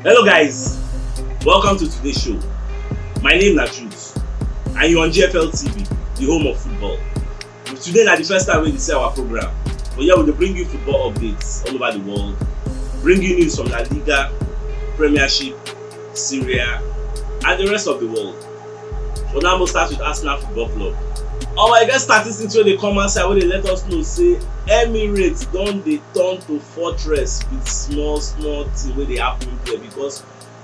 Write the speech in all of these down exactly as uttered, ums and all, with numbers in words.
Hello guys, welcome to today's show. My name na Truth and you on G F L T V, the home of football. Today na the first time wey you see our program, but here we dey bring you football updates all over the world, bring you news from La Liga, Premiership, Serie A and the rest of the world. For now, we start with Arsenal Football Club. Our I get statistics wey dey come outside wey dey let us know say Emirates don dey turn to fortress with small small thing wey dey happen there, because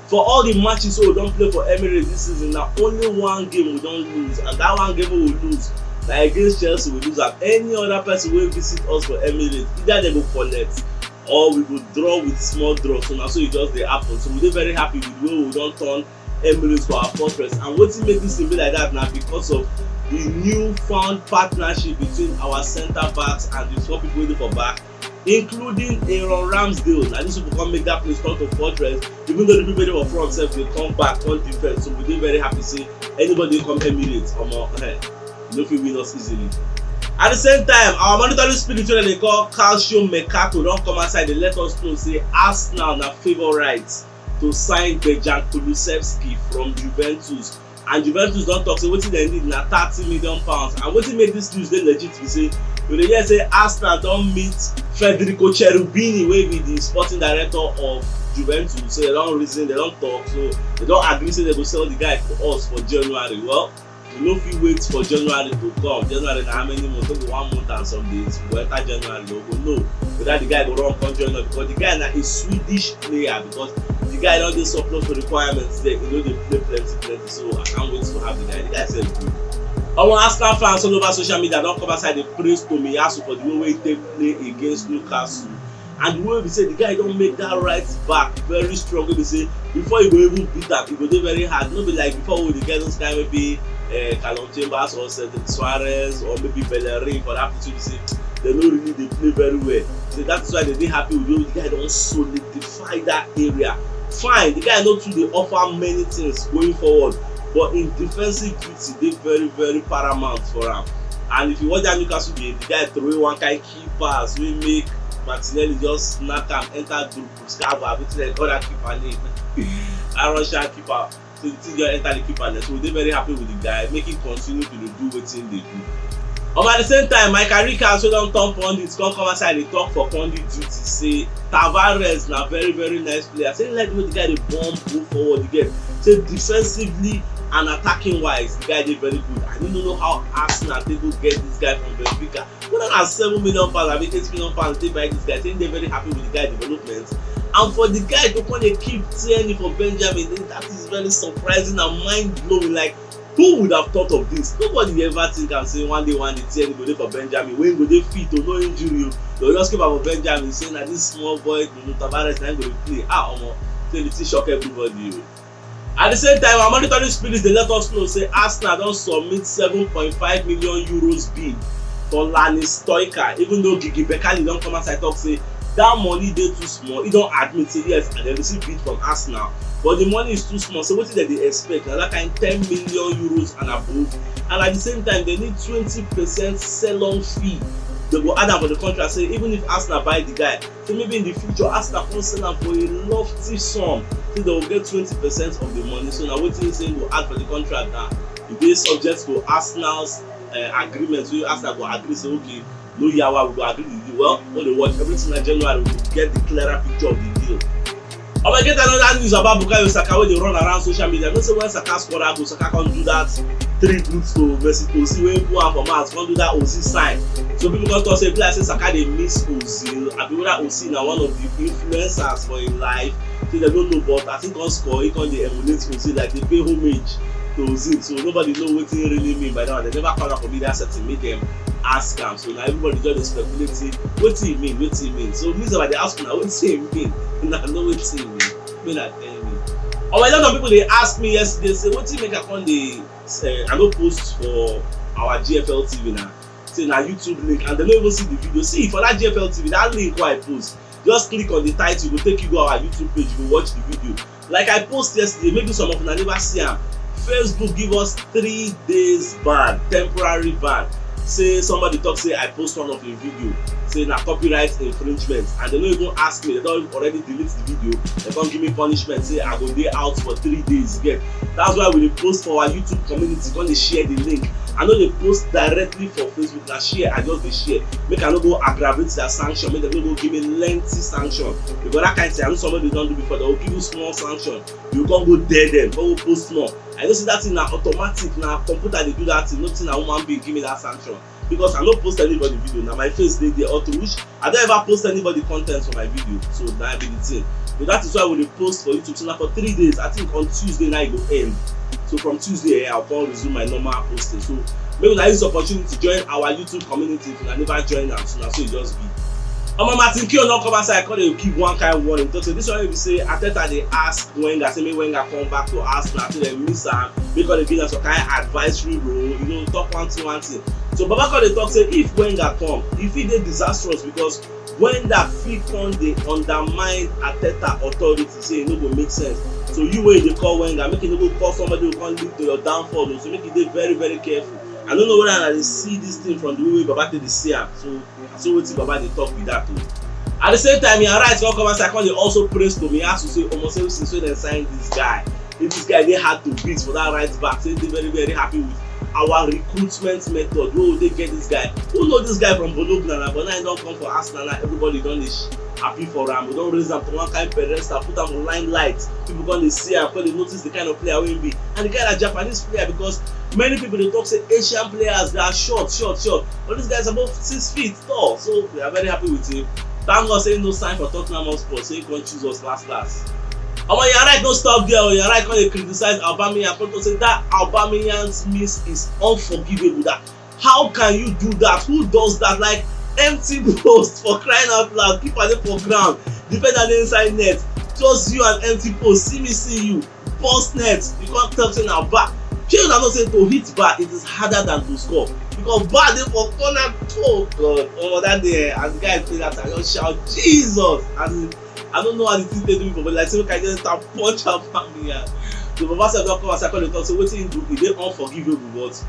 for all the matches wey we don play for Emirates this season, na only one game we don lose, and that one game wey we lose na against Chelsea we lose am. Any other person wey visit us for Emirates, either dem go collect or we go draw with small draw. So na so e just dey happen. So we dey very happy with the way we don turn Emirates for our fortress. And wetin make this thing be like that na because of the newfound partnership between our centre backs and the four people wey dey for back, including Aaron Ramsdale. Na this people come make that place turn to fortress, even though the people wey dey for front sef dey come back, come defend. So we dey very happy say anybody wey come Emirates, omo, eh, no fit win us easily. At the same time, our monitoring spirit wey dem dey call Calcio Mercato don come outside dey let us know say Arsenal na favourites to sign Dejan Kulusevski from Juventus. And Juventus don talk say wetin dem need na thirty million pounds. And wetin make this news dey legit be say we dey hear say Arsenal don meet Federico Cherubini, wey be the sporting director of Juventus. So dem don reason, dem don talk, so dem don agree say dem go sell the guy for us for January. Well, we no fit wait for January to come. January na how many months? Only one month and some days. We go enter January, we go know whether the guy go run come join us, because the guy na a Swedish player, because the guy don dey surplus to requirements there. E no dey play plenty plenty, so I can't wait to have the guy. The guy sef good. Our Arsenal fans all over social media don come outside dey praise Tomiyasu for the way wey he take play against Newcastle. And the way be say the guy don make that right back very strong, wey be say before you go even beat am, e go dey very hard. No be like before wey we dey get those kind, maybe uh, Calum Chambers or Cedric Soares or maybe Bellerin for that position, be say dem no really dey play very well. So that is why dem dey happy with the way the guy don solidify that area. Fine, the guy no too dey offer many things going forward, but im defensive duty dey very very paramount for am. And if you watch that Newcastle game, the guy throw away one kind key pass wey make Martinelli just snap am enter Gustavo, abi wetin dem call that keeper name? That Russian keeper. So the thing just enter the keeper net. So we dey very happy with the guy, make him continue to dey do wetin he dey do. Um, at the same time, Micah Rickers, wey don turn pundit, come come outside dey talk for pundit duty say Tavares na very very nice player. Say like the way the guy dey bomb go forward again. Say defensively and attacking wise, the guy dey very good. I no know how Arsenal take go get this guy from Benfica. Whether na seven million pounds abi eight million pounds take buy this guy, say dey very happy with the guy development. And for the guy to come dey keep Tierney for Benjamin, that is very surprising and mind blowing. Like, who would have thought of this? Nobody ever think am say one day, one day Tierney go dey for Benjamin, wey go dey fit o, no injury o. Dem just keep am for Benjamin, say na this small boy Nuno Tavares na him go dey play. Ah, omo, say the thing shock everybody o. At the same time, our monitoring spirits dey let us know say Arsenal don submit seven point five million euros bid for Lani Stoica, even though Gigi Becali don come outside talk say that money dey too small. He don admit say yes, and dem receive bid from Arsenal, but the money is too small. So wetin dem dey expect na that kind ten million euros and above. And at the same time, dem need twenty percent sell-on fee. Dem go add am for the contract say even if Arsenal buy the guy, so maybe in the future Arsenal come sell am for a lofty sum, so dem go get twenty percent of the money. So na wetin he say he go add for the contract na e dey subject to Arsenal's uh, agreement, wey Arsenal go agree say okay, no yawa, we go agree with you. Well, no dey watch, everything na January we go get the clearer picture of the deal. Omo, e get another news about Bukayo Saka wey dey run around social media. You know say when Saka score that goal, Saka come do that dribble to Mesut Ozil wey put am for mouth, come do that Ozil sign. So people come talk say e be like say Saka dey miss Ozil, abi whether Ozil na one of the influencers for im life. Say dem no know, but as he come score, he come dey emulate Ozil, like dey pay homage to Ozil. So nobody know wetin he really mean by that one. Dem never call am for media setting make dem ask am. So na everybody just dey speculate say wetin he mean, wetin he mean. So me sef I dey ask una wetin he mean. Una know wetin he mean. Make una tell me. Omo, a lot of people dey ask me yesterday say wetin make I come dey, eh, I no post for our G F L T V na. Say na YouTube link, and dem no even see the video. See, for that G F L T V, that link wey I post, just click on the title, e go take you go our YouTube page, you go watch the video. Like I post yesterday, maybe some of una never see am. Facebook give us three days ban, temporary ban. Say somebody talk say I post one of im video, say na copyright infringement, and dem no even ask me, dem don already delete the video, dem come give me punishment say I go dey out for three days. Get? That's why we dey post for our YouTube community, come dey share the link. I no dey post directly for Facebook, na share I just dey share, make I no go aggravate their sanction, make dem no go give me lengthy sanction, because that kind thing I know somebody don do before. Dem go give you small sanction, you come go dare dem, come go post more. I know say that thing na automatic, na computer dey do that thing, no thing na human being give me that sanction, because I no post anybody video, na my face dey there. Or to which I don ever post anybody content for my video, so na be the thing. So that is why we dey post for YouTube. So na for three days, I think on Tuesday na e go end. So from Tuesday, eh, I'll come resume my normal posting. So make una use the opportunity to join our YouTube community if una never join am. So na so e just be. Omo, Martin Keown don come outside, come dey give one kind warning. Talk say this one wey be say Arteta dey ask Wenger, say make Wenger come back to Arsenal, say dem miss am, make all dey give am some kind advisory role, you know, talk one thing, one thing. So Baba come dey talk say if Wenger come, e fit dey disastrous, because Wenger fit come dey undermine Arteta authority, say e no go make sense. So you wey dey call Wenger, make e no go call somebody wey come lead to your downfall o. So make e dey very, very careful. I no know whether una dey see this thing from the way wey Baba take dey see am. So na so wetin Baba dey talk be that o. At the same time, Ian Wright come come outside, come dey also praise Tomiyasu, say omo, say since wey dem sign this guy, say this guy dey hard to beat for that right back, say dey very, very happy with our recruitment method wey we take get this guy. Who know this guy from Bologna na, but now he don come for Arsenal, now everybody don dey sh- happy for am. We don raise am to one kind pedestal, put am for limelight. People come dey see am, come dey notice the kind of player wey he be. And the guy na Japanese player, because many people dey talk say Asian players, they are short, short, short. But this guy is above six feet tall, so we are very happy with him. Thank God say he no sign for Tottenham Hotspur, say he come choose us last last. Omo, Ian Wright no stop there o. Ian Wright come dey criticize Aubameyang, come talk say that Aubameyang's miss is unforgivable. That how can you do that? Who does that? Like, empty post, for crying out loud. Keeper dey for ground, defender dey inside net. Just you and empty post. See me, see you. Post net. You come talk say na bar. Shey una know say to hit bar, it is harder than to score, because bar dey for corner. Oh God! Oh, that day, eh, as the guy play that, I just shout, "Jesus!" As in, I don't know how the thing take do me for body, like say make I just start punch am for me. Yeah. So Baba sef don come outside, come dey talk say wetin he do, e dey unforgivable, but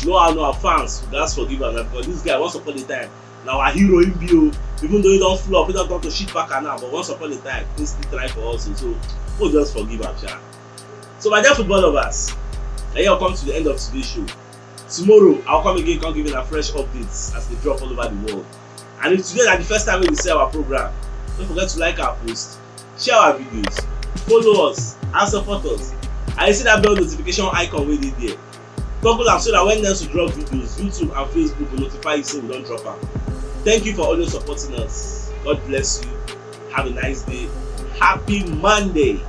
no how, no how, fans gats forgive am na, because this guy, once upon a time, na our hero he be o. Even though he don flop, he don turn to shit packer now, but once upon a time, he still try for us o. So we just forgive am sha. So my dear football lovers, na here we come to the end of today's show. Tomorrow, I'll come again, come give you a fresh updates as they drop all over the world. And if today na the first time wey you see our program, don't forget to like our post, share our videos, follow us, and support us. And you see that bell notification icon wey dey there. Toggle am so that when next we drop videos, YouTube and Facebook go notify you say we don drop am. Thank you for always supporting us. God bless you. Have a nice day. Happy Monday.